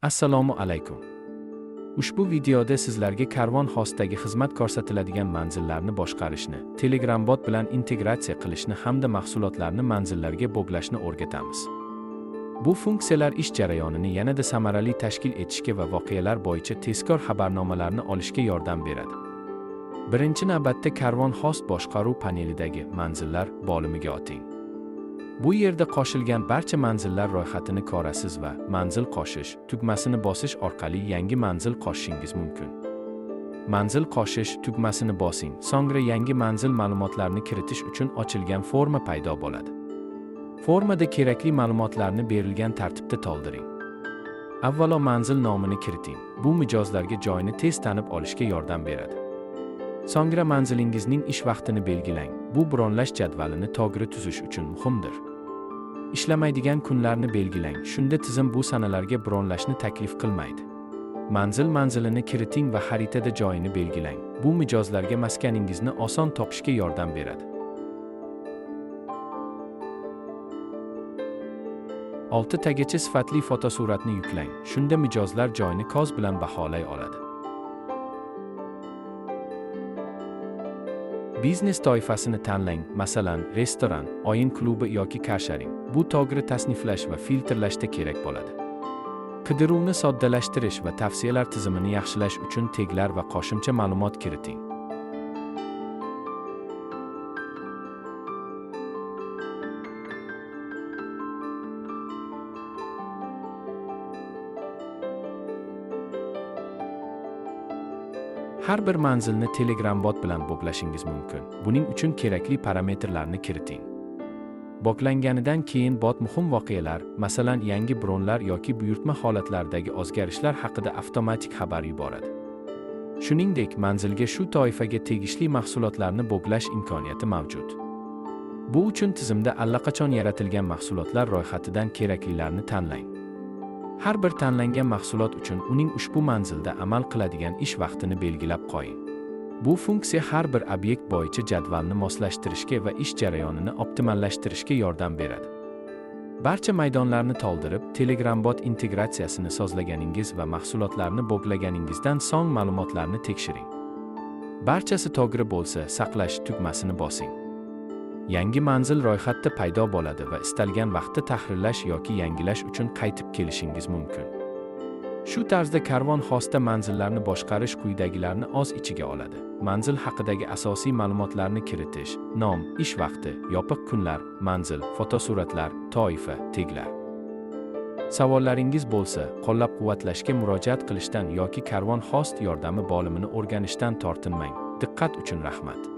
Assalomu alaykum. Ushbu videoda sizlarga Karvon Hostdagi xizmat ko'rsatiladigan manzillarni boshqarishni, Telegram bot bilan integratsiya qilishni hamda mahsulotlarni manzillarga bog'lashni o'rgatamiz. Bu funksiyalar ish jarayonini yanada samarali tashkil etishga va voqealar bo'yicha tezkor xabarnomalarni olishga yordam beradi. Birinchi navbatda Karvon Host boshqaruv panelidagi manzillar bo'limiga o'ting. Bu yerda qo'shilgan barcha manzillar ro'yxatini ko'rasiz va manzil qo'shish tugmasini bosish orqali yangi manzil qo'shishingiz mumkin. Manzil qo'shish tugmasini bosing, so'ngra yangi manzil ma'lumotlarini kiritish uchun ochilgan forma paydo bo'ladi. Formada kerakli ma'lumotlarni berilgan tartibda to'ldiring. Avvalo manzil nomini kiriting. Bu mijozlarga joyni tez tanib olishga yordam beradi. So'ngra manzilingizning ish vaqtini belgilang. Bu bronlash jadvalini to'g'ri tuzish uchun muhimdir. Ishlamaydigan kunlarni belgilang. Shunda tizim bu sanalarga bronlashni taklif qilmaydi. Manzil manzilini kiriting va xaritada joyini belgilang. Bu mijozlarga maskaningizni oson topishga yordam beradi. 6 tagacha sifatli fotosuratni yuklang. Shunda mijozlar joyni ko'z bilan baholay oladi. Biznes toifasini tanlang, masalan, restoran, o'yin klubi yoki carsharing. Bu to'g'ri tasniflash va filtrlashda kerak bo'ladi. Qidiruvni soddalashtirish va tavsiyalar tizimini yaxshilash uchun teglar va qo'shimcha ma'lumot kiriting. Har bir manzilni Telegram bot bilan bog'lashingiz mumkin. Buning uchun kerakli parametrlarni kiriting. Bog'langanidan keyin bot muhim voqealar, masalan, yangi bronlar yoki buyurtma holatlaridagi o'zgarishlar haqida avtomatik xabar yuboradi. Shuningdek, manzilga shu toifaga tegishli mahsulotlarni bog'lash imkoniyati mavjud. Bu uchun tizimda allaqachon yaratilgan mahsulotlar ro'yxatidan keraklilarini tanlang. Har bir tanlangan mahsulot uchun uning ushbu manzilda amal qiladigan ish vaqtini belgilab qo'ying. Bu funksiya har bir obyekt bo'yicha jadvalni moslashtirishga va ish jarayonini optimallashtirishga yordam beradi. Barcha maydonlarni to'ldirib, Telegram bot integratsiyasini sozlaganingiz va mahsulotlarni bog'laganingizdan so'ng ma'lumotlarni tekshiring. Barchasi to'g'ri bo'lsa, saqlash tugmasini bosing. Yangi manzil ro'yxatda paydo bo'ladi va istalgan vaqtda tahrirlash yoki yangilash uchun qaytib kelishingiz mumkin. Shu tarzda Karvon Hostda manzillarni boshqarish quyidagilarni o'z ichiga oladi. Manzil haqidagi asosiy ma'lumotlarni kiritish, nom, ish vaqti, yopiq kunlar, manzil, fotosuratlar, toifa, teglar. Savollaringiz bo'lsa, qo'llab-quvvatlashga murojaat qilishdan yoki Karvon Host yordami bo'limini o'rganishdan tortinmang. Diqqat uchun rahmat.